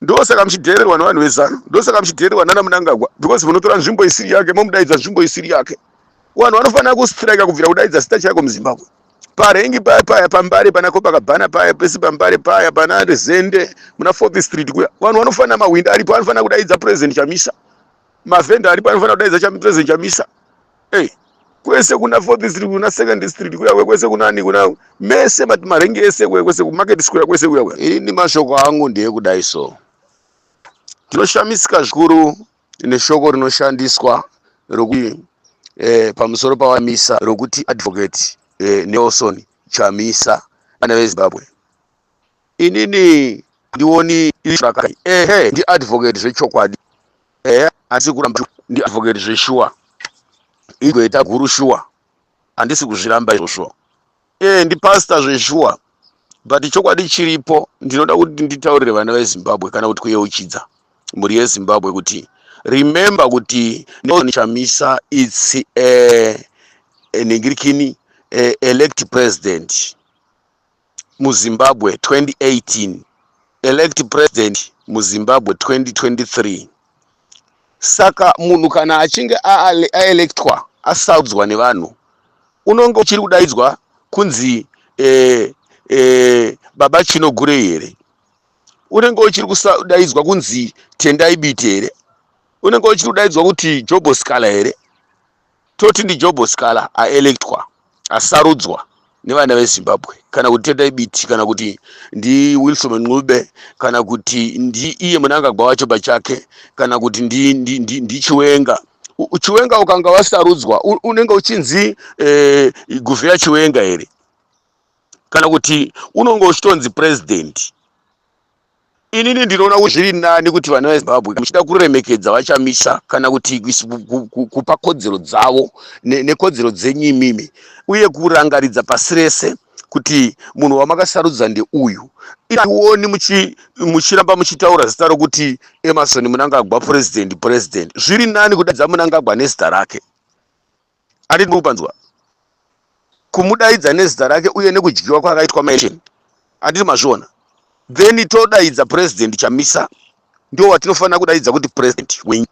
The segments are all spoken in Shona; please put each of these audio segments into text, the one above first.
Ndosaka muchidhererwa nevanhu veZanu, ndosaka muchidhererwa nana Munangagwa, because munotora nzvimbo isiri yake, momudaidza nzvimbo isiri yake. Vanhu vanofanira kustrika kubvira kudaidza zita chaiko muZimbabwe. Parengi paya paya, paMbare, pana Copacabana paya pese, paMbare paya, pana Rezende, muna Fourth Street kuya, vanhu vanofanira, mahwindi aripo anofanira kudaidza President Chamisa. Mavhenda aripo anofanira kudaidza President Chamisa. Ei, kwese kuna Fourth Street, kuna Second Street kuya kwese, kunani, kuna mese marengi ese kuya kwese, kuMarket Square kwese kuya kuya. Ini mashoko angu ndeyekudai so: tinoshamisika zvikuru neshoko rinoshandiswa rokuti pamusoro paVaChamisa, rokuti Advocate Nelson Chamisa. Vana veZimbabwe, inini ndioni rakai. Ehe, ndiadvocate zvechokwadi, ehe, asi kuramba ndiadvocate zveshuwa, igweta guru shuwa, handisi kuzviramba izvozvo. Ndipastor zveshuwa, but chokwadi chiripo, ndinoda kuti nditaurire vana veZimbabwe kana kuti kuyeuchidza mhuri yeZimbabwe kuti remember kuti Nelson Chamisa, it's a ningirikini elect president muZimbabwe 2018, elect president muZimbabwe 2023. Saka munhu kana achinge aelectwa, asarudzwa nevanhu, unonge uchiri kudaidzwa kunzi Baba Chinogurei here? Unenge uchiri kudaidzwa kunzi Tendai Biti here? Unenge uchiri kudaidzwa kuti Job Sikhala here? Toti ndiJob Sikhala aelectwa, asarudzwa nevana veZimbabwe, kana kuti Tendai Biti, kana kuti ndiWilson Ncube, kana kuti ndi iye Munangagwa wacho pachake, kana kuti ndiChiwenga? Chiwenga ukanga wasarudzwa, unenge uchinzi Guvheya Chiwenga here, kana kuti unonge uchitonzi president? Inini ndinoona kuti zviri nani kuti vana veZimbabwe, muchida kuremekedza vaChamisa kana kuti kupa kodzero dzavo nekodzero dzenyu imimi, uye kurangaridza pasi rese kuti munhu wamakasarudza ndeuyu, ioni muchiramba muchitaura zita rokuti Emmerson Munangagwa president, president. Zviri nani kudaidza Munangagwa nezita rake. Anditi mupanzwa kumudaidza nezita rake uye nekudyiwa kwakaitwa maelection, handiti mazviona? Then todaidza President Chamisa, ndio watinofanira kudaidza kuti president wenyu.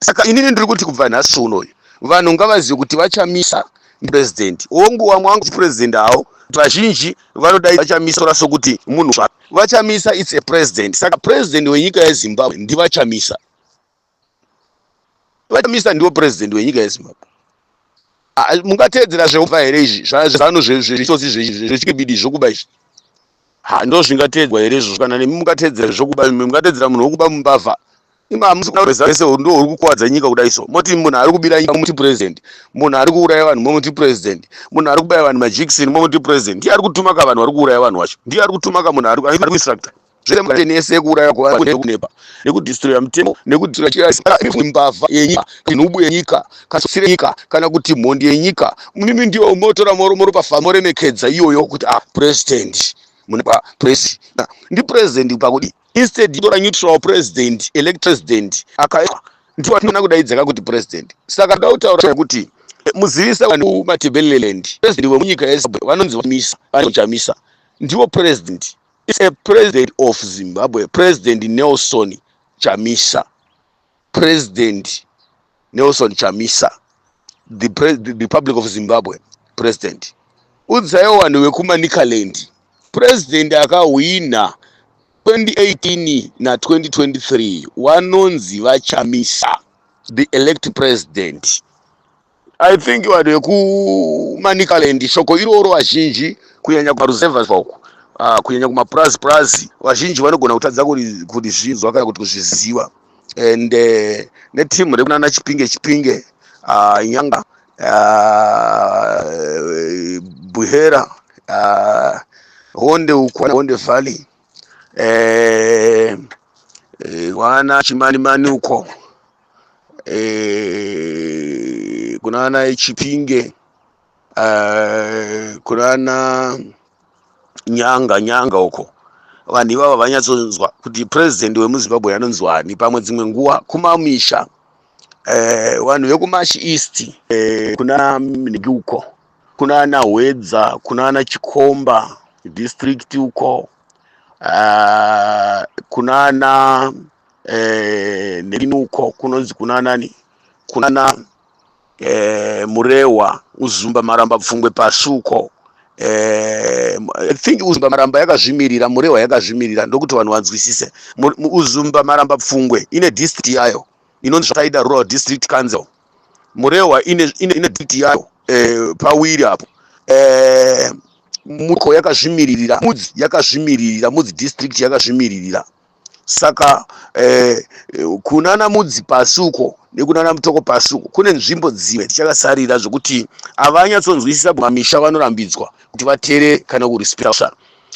Saka inini ndiri kuti kubva nhasi unoyu, vanhu ngavazive kuti vaChamisa president. Hongu, wamwe wangu president havo, vazhinji vanodaidza vaChamisa tora sokuti munhu zvake. VaChamisa, it's a president. Saka president wenyika yeZimbabwe ndivaChamisa. VaChamisa ndiwo president wenyika yeZimbabwe. Ah, mungateedzera zveubva here izvi zvaZanu, zvitsotsi, zvechikibidi, zvokuba izvi? Ha, ndo zvingateedzwa here izvozvo? Kana nemi mungateedzera zvokuba? Mungateedzera munhu wokuba, mumbavha? Ese ndo uri kukuwadza nyika kudai so, moti munhu ari kubira nyika momuti president, munhu ari kuuraya vanhu momuti president, munhu ari kubaya vanhu majikisini momuti president. Ndiye ari kutuma ka vanhu vari kuuraya vanhu vacho, ndiye ari kutuma ka munhu ari kuinstructa zvese yese yekuuraya kunepa, nekudistroya mutemo, nekudistroya mbavha yenyika, nhubu yenyika, kasire nyika, kana kuti mhondi yenyika. Mimi ndio motora moropafa, moremekedza iyoyo kuti ah, president munapa presi ndipresident pakudi, instead tora neutral president, elect president akaitwa, ndiwo atinoona kudaidzaka kuti president. Saka ndoda kutaura kuti muzivisa vanhu Matebeleland, president wemunyika yeZimbabwe vanonzi Misa Chamisa, ndiwo president. Is a president of Zimbabwe, President Nelson Chamisa, President Nelson Chamisa, the Republic of Zimbabwe president. Udzaiwo vanhu vekuManicaland, president akahwina 2018 na2023 vanonzi vaChamisa, the elect president. I think vanhu vekuManicaland, shoko iroro vazhinji, kunyanya kumaruzevha uku, kunyanya kumapurazi purazi, vazhinji vanogona kutadza kurizvinzwa kana kuti kuzviziva. And netimu rekunana Chipinge, Chipinge, Nyanga, Buhera, Honde uku, Honde Valley, wana Chimanimani uko, kunana Chipinge, kunana Nyanga, Nyanga uko, vanhu ivava vanyatsonzwa kuti president wemuZimbabwe anonzwani. Pamwe dzimwe nguva kumamisha, vanhu vekuMash East, kuna Mniki uko, kuna Hwedza, kuna Chikomba district uko, Kunana Nerinuko kunonzi kunanani, kunana Murehwa, Uzumba Maramba Pfungwe pasi uko. I think Uzumba Maramba yakazvimirira, Murehwa yakazvimirira. Ndokuti vanhu vanzwisise, Uzumba Maramba Pfungwe ine district yayo inonzi Zvataida Rural District Council. Murehwa ine district yayo pawiri apo. Muko yakazvimiririra, Mudzi yakazvimiririra, Mudzi District yakazvimiririra. Saka kunana Mudzi pasi uko nekunana Mutoko pasi uko kune nzvimbo dzimwe dzichakasarira zvokuti havanyatsonzwisisa. Mamisha vanorambidzwa kuti vateerere kana kurespecta,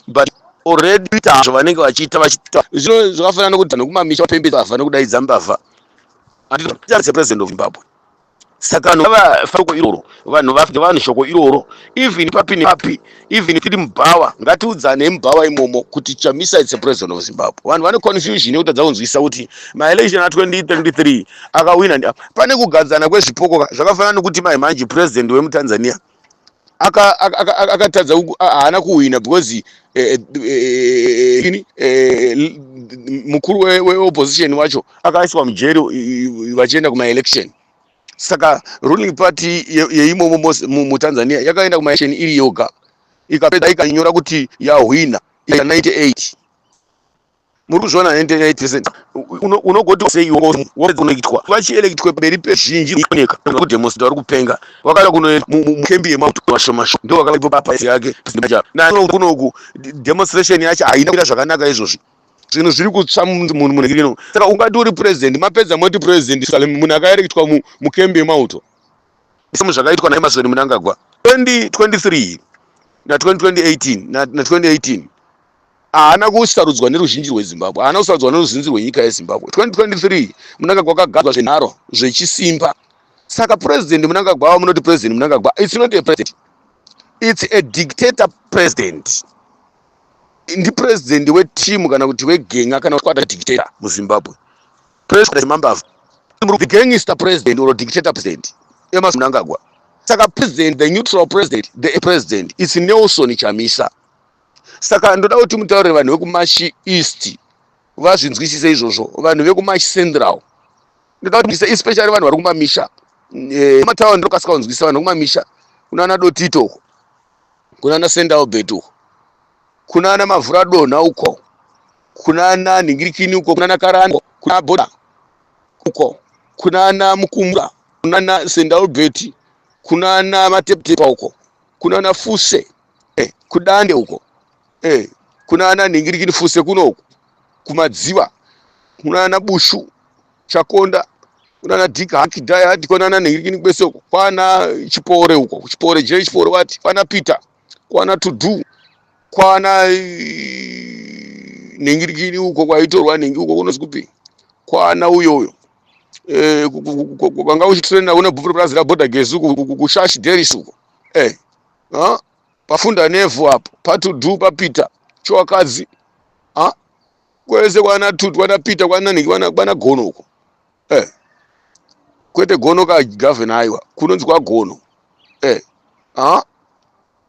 but already zvo vanenge vachiita vachiita zvino zvakafanana nekuti vanhu kumamisha vapembedza mbavha nekudaidza mbavha president of Zimbabwe. Saka vanhu vavashoko iroro, vanhu vanhu shoko iroro, even papi nepapi, even tiri mubhawa, ngatiudzane mubhawa imomo kuti Chamisa is a president of Zimbabwe. Vanhu vane confusion yekutadza kunzwisisa kuti maelection a2023 akawina pane kugadzana kwezvipoko. Zvakafanana nekuti mai manje president wemuTanzania akatadza, haana kuwina because mukuru weopposition wacho akaiswa mujeri vachienda kumaelection. Saka ruling party yeimomo muTanzania yakaenda kumaelection iri yoga, ikapedza ikanyora kuti yahwina 98. Muri kuzviona? 98%. Unogoti sei unoitwa vachielectwe pamberi pezhinji oneka kudemonstrate vari kupenga, vakaenda kunoenda mukembi yemauto mashoma ndo vakaipo papa yake kunoku. Demonstration yacho haina kuita zvakanaka izvozvi, zvinhu zviri kutsva munhu rino. Saka ungati uri president, mapedza moti president munhu akaelectwa mukembi yemauto. Zvakaitwa naEmmerson Mnangagwa 2023 na2018 na2018, haana kusarudzwa neruzhinji rweZimbabwe, haana kusarudzwa neruzhinji rwenyika yeZimbabwe. 2023 Mnangagwa akagadzwa zvenharo zvechisimba. Saka President Mnangagwa, munoti President Mnangagwa, it's not a president, it's a dictator president. Ndipresident wetimu kana kuti wegenga kana kwata dictator muZimbabwe, president mambavha, the gangster president or dictator president Emmerson Mnangagwa. Saka president, the neutral president, the president, it's Nelson Chamisa. Saka ndoda kuti mutaurire vanhu vekuMash East vazvinzwisise izvozvo, vanhu vekuMash Central ndoda kuti, especially vanhu vari kumamisha mataundi, ndokasika kunzwisisa vanhu vekumamisha, kunana Dotito uko, kunana St Albert uko, kunana Mavhura Donha uko, kunana Nhingirikini uko, kunana Karani, kuna Boda uko, kunana Mukumbura, kunana St Albert, kunana Matetepa uko, kunana Fuse, kuDande uko, kunana Nhingirikini Fuse kunoku, kuMadziva, kunana Bushu, Chakonda, kunana Dik Haki Dayati, kunana Nhingirikini kwese uko, kwana Chipore uko, Chipore J Chipore wati, kwana Peter, kwana Tudu, kwana Nhingirikini uko kwaitorwa nhingi uko, kunozi kupi, kwana uyoyo kwanga kuchitraina kuna bhupurazi raBorder Gezi uko, kuShashi Deris uko, pafunda nevhu apo, paTudu, paPeter Chiwakadzi, kwese kwana Tutu, kwana Peter, kwana nhingi, kwana Gono uko, kwete Gono kagavhena, aiwa, kunonzi kwaGono,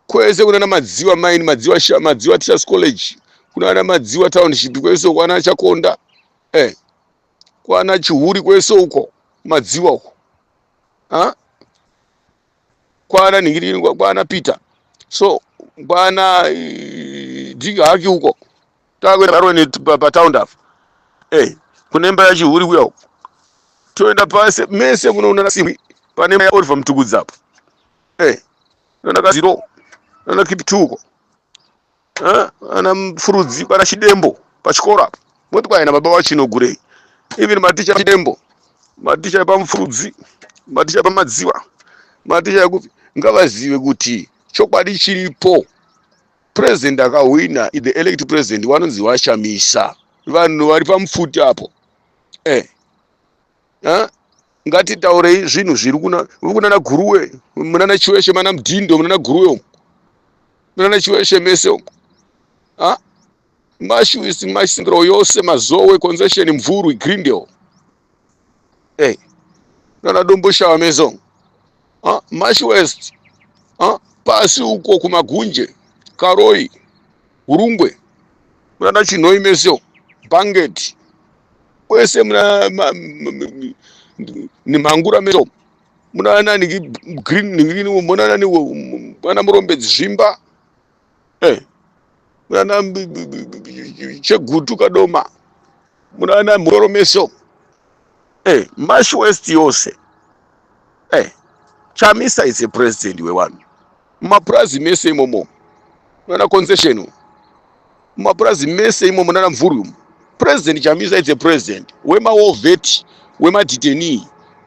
kwese kunana Madziwa Mine, Madziwa, Madziwa Teachers College, kunana Madziwa Township kwese, kwana Chakonda, kwana Chihuri kwese uko, Madziwa uko, kwana Nhingirikini, kwana Peter, so kwana Dhiki Haki uko, takuenda Barweni pataundi apa, kune imba yaChihuri kuya uko, toenda pase mese munoona simbi pane imba yaOliver Mutukudzi apo, nana Kaziro, nana Kiptu uko, ana Mfurudzi, kwana Chidembo pachikoro apo. Moti kwaina baba vaChinogurei, even maticha Chidembo, maticha epaMfurudzi, maticha epaMadziwa, maticha ekupi, ngavazive kuti chokwadi chiripo. President akahwina, the elect president vanonzi vaChamisa. Vanhu vari pamupfuti apo, ngatitaurei zvinhu zviri kuna kunana Guruwe, munana Chiweshe, mana Mudhindo, munana Guruwe umu, munana Chiweshe mese umu, Mash West, Mash Central yose, Mazowe, Concession, Mvurwi, Greendale, nana Domboshava mese umu, Mash West, pasi uko kuMagunje, Karoi, Hurungwe, munana Chinhoi mese umu. Banket kwese muna Mhangura meso muna nani green ningini muna nani muna Murombedzi Zvimba muna Chegutu Kadoma muna Mhoro meso Mash West yose. Chamisa is a president wevanhu mumapurazi mese imomo, muna Concession mumapurazi mese imomo, nana Mvurwi umo. President Chamisa is a president wemawar vet, wemadetainees,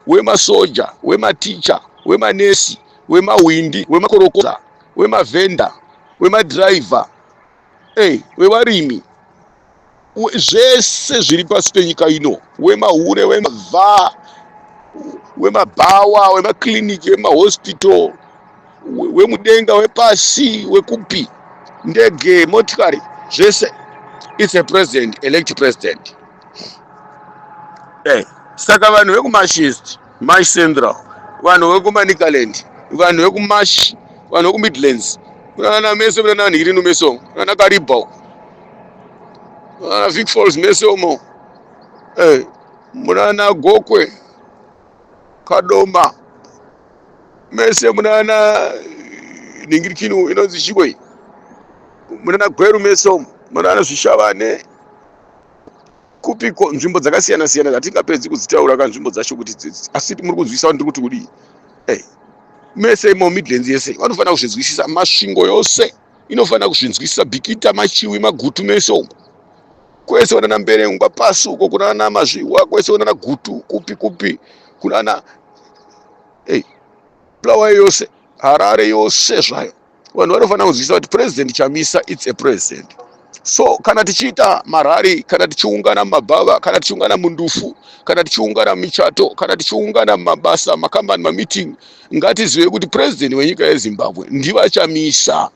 wemasoja, wematicha, wemanesi, wemahwindi, wemakorokoza, wemavhenda, wemadhiraivha, wevarimi, zvese zviri pasi penyika ino, wemahure, wemavha, wemabhawa, wemakliniki, wemahospital, wemudenga, wepasi, wekupi, ndege, motikari, zvese. It's a president, elect president. Saka vanhu vekuMash East, Mash Central, vanhu vekuManicaland, vanhu vekuMash, vanhu vekuMidlands, kunana mese, kunana Nhirinu meso, kunana Kariba uko, kunana Vic Falls mese umo, munana Gokwe, Kadoma mese, munana Ningirikinu inonzi chikoi, munana Gweru mese umo, munana Zvishavane, kupiko, nzvimbo dzakasiyana siyana hatingapedzi kudzitaura ka nzvimbo dzacho kuti asi muri kunzwisa ndiri kuti kudii. Mese imo Midlands yese vanofanira kuzvinzwisisa, Masvingo yose inofanira kuzvinzwisisa, Bikita, Machiwi, Magutu mese umo, kwese kunana Mberengwa pasi uko, kunana Mazviwa kwese, kunana Gutu, kupi kupi, kunana Bulawayo yose, Harare yose zvayo. Vanhu vanofanira kunzwisisa kuti President Chamisa, it's a president. So kana tichiita marally, kana tichiungana mumabhava, kana tichiungana mundufu, kana tichiungana mumichato, kana tichiungana mumabasa, makambani, mameeting, ngatizive kuti president wenyika yeZimbabwe ndivaChamisa,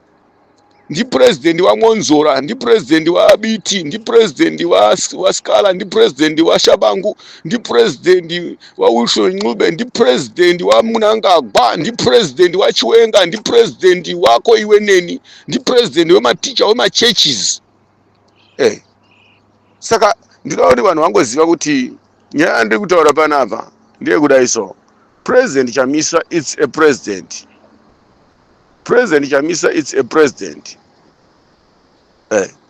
ndipurezidendi waMwonzora, ndipurezidendi waBiti, ndipurezidendi waSikhala, ndipurezidendi waTshabangu, ndipurezidendi waWilson Ncube, ndipurezidendi waMnangagwa, ndipurezidendi waChiwenga, ndipurezidendi wako iwe neni, ndipurezidendi wematicha, wemachurches. Saka ndinoda kuti vanhu vangoziva kuti nyaya yandiri kutaura panapa ndeyekudai. So President Chamisa, it's a president. President Chamisa, it's a president.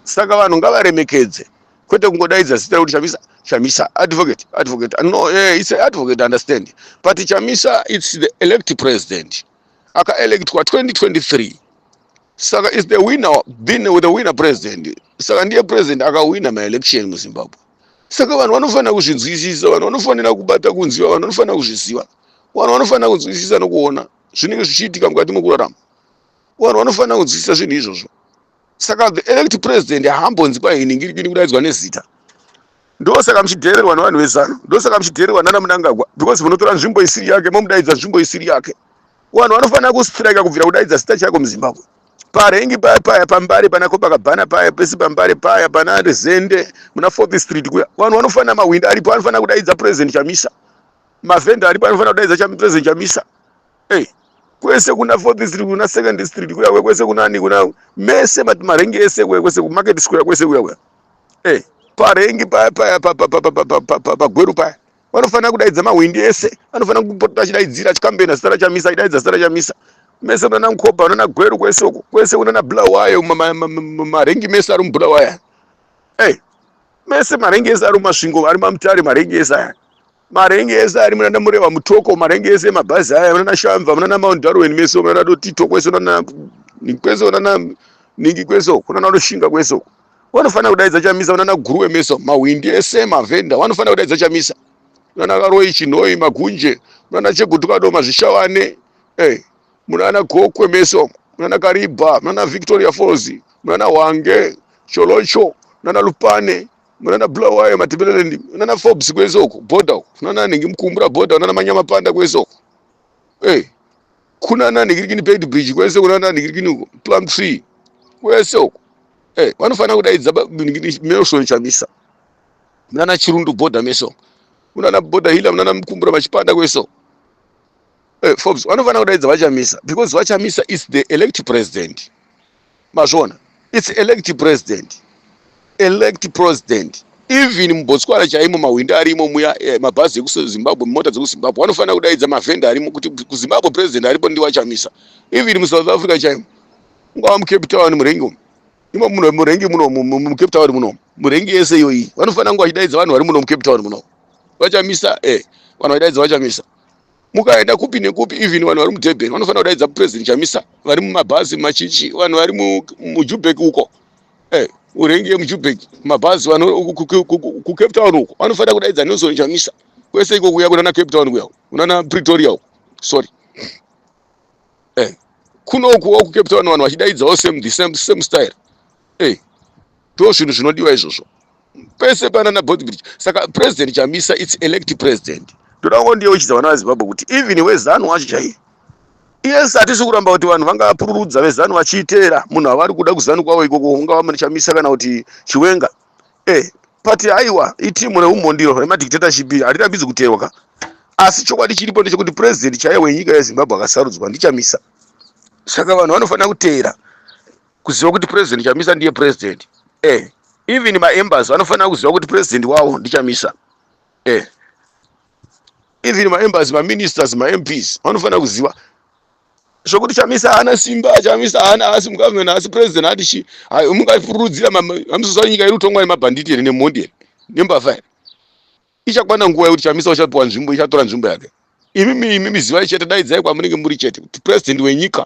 Saka vanhu ngavaremekedze, kwete kungodaidza zita rekuti Chamisa, Chamisa, advocate, advocate. No, it's a advocate, understand? But Chamisa, it's the elect president, akaelectwa 2023. Saka is the winner, been with the winner president. Saka ndiye president akawina maelection muZimbabwe. Saka vanhu vanofanira kuzvinzwisisa, vanhu vanofanira kubata kunziva, vanhu vanofanira kuzviziva, vanhu vanofanira kunzwisisa nokuona zvinenge zvichiitika mukati mekurarama. Vanhu vanofanira kunzwisisa zvinhu izvozvo. Saka the elect president haambonzi kwahiningirikini kudaidzwa nezita. Ndosaka muchidhererwa nevanhu veZANU, ndosaka muchidhererwa nana Mnangagwa, because munotora nzvimbo isiri yake, momudaidza nzvimbo isiri yake. Vanhu vanofanira kustrika kubvira kudaidza zita chako muZimbabwe. Parengi paya paya, paMbare, pana Copacabana paya pese, paMbare paya, pana Rezende, muna Fourth Street kuya, vanhu vanofanira, mahwindi aripo anofanira kudaidza President Chamisa, mavhenda aripo anofanira kudaidza President Chamisa. Hey, kwese kuna Fourth Street, kuna Second Street kuya kwese, kunani, kuna mese marengi ese kuya kwese, kuMarket Square kwese kuya kuya. Hey, parengi paya paya, paGweru paya, vanofanira kudaidza mahwindi ese, anofanira kupota achidaidzira, achikambena zita raChamisa, achidaidza zita raChamisa mese, munana Mkoba, munana Gweru kwese uko, kwese kunana Bulawayo, marengi mese ari muBulawayo. Hey, mese marengi ese ari muMasvingo, ari maMutare, marengi ese aya, marengi ese ari munana Mureva, Mutoko, marengi ese emabhazi aya, munana Shamva, munana Mount Darwin mese, munana Dotito kwese, munana kwese, munana Ningi kwese uko, kunana Rushinga kwese uko, vanofanira kudaidza Chamisa. Munana Guruwe mese, mahwindi ese, mavhenda vanofanira kudaidza Chamisa. Munana Karoi, Chinhoi, Magunje, munana Chegutu, Kadoma, Zvishavane, munana Gokwe mese umo, munana Kariba, munana Victoria Falls, munana Hwange, Tsholotsho, munana Lupane, munana Bulawayo, Matebeleland, munana Forbes kwese uko, border uko, kunana Ningi Mukumbura border, kunana Manyamapanda kwese uko, kunana Ningirikini, Beitbridge kwese, kunana Ningirikini uko, Plumtree kwese uko, vanofanira kudaidza Nelson Chamisa. Munana Chirundu border mese uko, munana Border Hill, munana Mukumbura, Machipanda kwese uko, Forbes, vanofanira kudaidza vaChamisa, because vaChamisa is the elect president. Mazviona? It's elect president, elect president. Even muBotswana chaimo, mahwindi arimo muya, mabhazi ekuZimbabwe, mota dzekuZimbabwe, vanofanira kudaidza mavhenda arimo kuti kuZimbabwe president aripo ndiwaChamisa. Even muSouth Africa chaimo, ungava muCape Town, murengi umu, imo muno murengi muno, muCape Town muno, murengi yese iyoyi, vanofanira kunge vachidaidza vanhu vari muno muCape Town muno, vaChamisa. Vanhu vachidaidza vaChamisa. Mukaenda kupi nekupi, even vanhu vari muDurban vanofanira kudaidza President Chamisa, vari mumabhazi, machichi, vanhu vari muJubek uko, urengi yemuJubek, mabhazi, vanhu kuCape Town uko vanofanira kudaidza Nelson Chamisa. Kwese iko kuya kunana Cape Town, kuya kunana Pretoria uko, sorry, kunokuwo kuCape Town vanhu vachidaidzawo same the same same style. Ndo zvinhu zvinodiwa izvozvo pese panana Beitbridge. Saka President Chamisa, it's elect president. Ndoda kungondiyeuchidza vana vaZimbabwe kuti even weZANU wacho chaiye, yes, hatisi kuramba kuti vanhu vangapururudza veZANU vachiiteera munhu avari kuda kuZANU kwavo ikoko, ungava Chamisa kana kuti Chiwenga, but aiwa, itimu reumhondiro remadictatorship, harirambidzi kuteerwa ka. Asi chokwadi chiripo ndechekuti president chaiye wenyika yeZimbabwe akasarudzwa ndiChamisa. Saka vanhu vanofanira kuteera, kuziva kuti President Chamisa ndiye president. Even maembers vanofanira kuziva kuti president wavo ndiChamisa. Even maembers, maministers, maMPs vanofanira kuziva zvokuti Chamisa haana simba, Chamisa haana, haasi mugovernment, haasi president, hati chi. Mungapururudzira hamusiziva nyika iri kutongwa nemabhanditi here, nemhondi here, nembavha here? Ichakwana nguva yekuti Chamisa uchapiwa nzvimbo, ichatora nzvimbo yake. Imimi, imimi zivai chete, daidzai kwamunenge muri chete kuti president wenyika.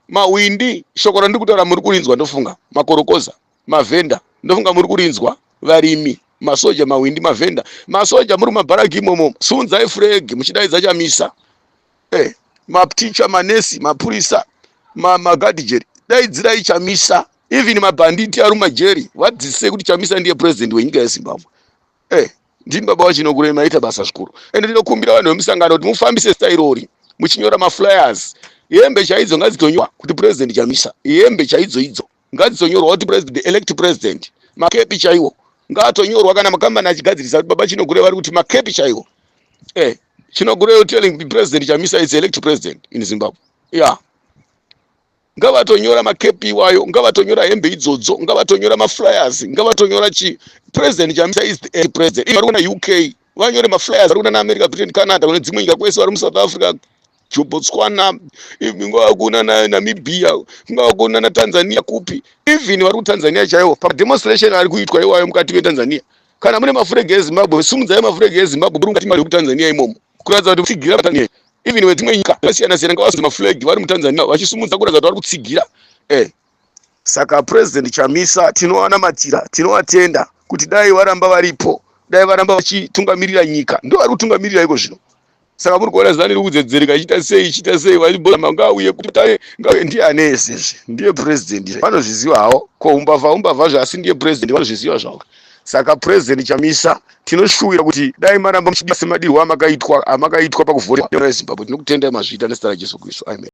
Mawindi, shoko randiri kutaura muri kurinzwa, ndofunga makorokoza, mavhenda, ndofunga muri kurinzwa, varimi, masoja, mawindi, mavhenda, masoja muri mumabharaki imomo, sunzai flag muchidaidza Chamisa. Maticha, manesi, mapurisa, magadhijeri, daidzirai Chamisa. Even mabhanditi ari mumajeri, vadzidzisei kuti Chamisa ndiye president wenyika yeZimbabwe. Ndini baba vaChinogurei, maita basa zvikuru. Ende ndinokumbira vanhu vemusangano kuti mufambise stairori muchinyora maflyers. Hembe chaidzo ngadzitonyorwa kuti President Chamisa. Hembe chaidzo idzo ngadzitonyorwa kuti president elect, president. Makepi chaiwo ngaatonyorwa, kana makambani achigadzirisa, kuti baba Chinogurei vari kuti makepi chaiwo. Chinogurei telling President Chamisa is elect president in Zimbabwe. Yeah, ngavatonyora makepi iwayo, ngavatonyora hembe idzodzo, ngavatonyora maflyers, ngavatonyora chi President Chamisa is the president. Vari kuna UK vanyore maflyers, vari kuna naAmerica, Britain, Canada, kune dzimwe nyika kwese, vari muSouth Africa, Botswana, kungava kuna Namibia, kungava kuna naTanzania, kupi, even vari kuTanzania chaiwo, pademonstration ari kuitwa iwayo mukati meTanzania, kana mune mafuregi eZimbabwe, simudzai mafuregi eZimbabwe muri mukati mari yekuTanzania imomo, kuratidza kuti kutsigira Tanzania. Even vedzimwe nyika dzakasiyana siyana ngavasudze maflag vari muTanzania vachisimudza, kuratidza kuti vari kutsigira. Saka President Chamisa tinovanamatira, tinovatenda kuti dai varamba varipo, dai varamba vachitungamirira nyika. Ndo vari kutungamirira iko zvino. Saka muri kuona ZANU iri kudzedzereka, ichiita sei, ichiita sei, ngauye kuti ndiye ane esezve, ndiye president, vanozviziva havo. Ko umbavha, umbavha zve, asi ndiye president, vanozviziva zvavo. Saka President Chamisa, tinoshuwira kuti dai maramba muchidya semadirwo amakaitwa pakuvhota eZimbabwe. Tinokutendai, mazviita, nezita raJesu Kristu, amen.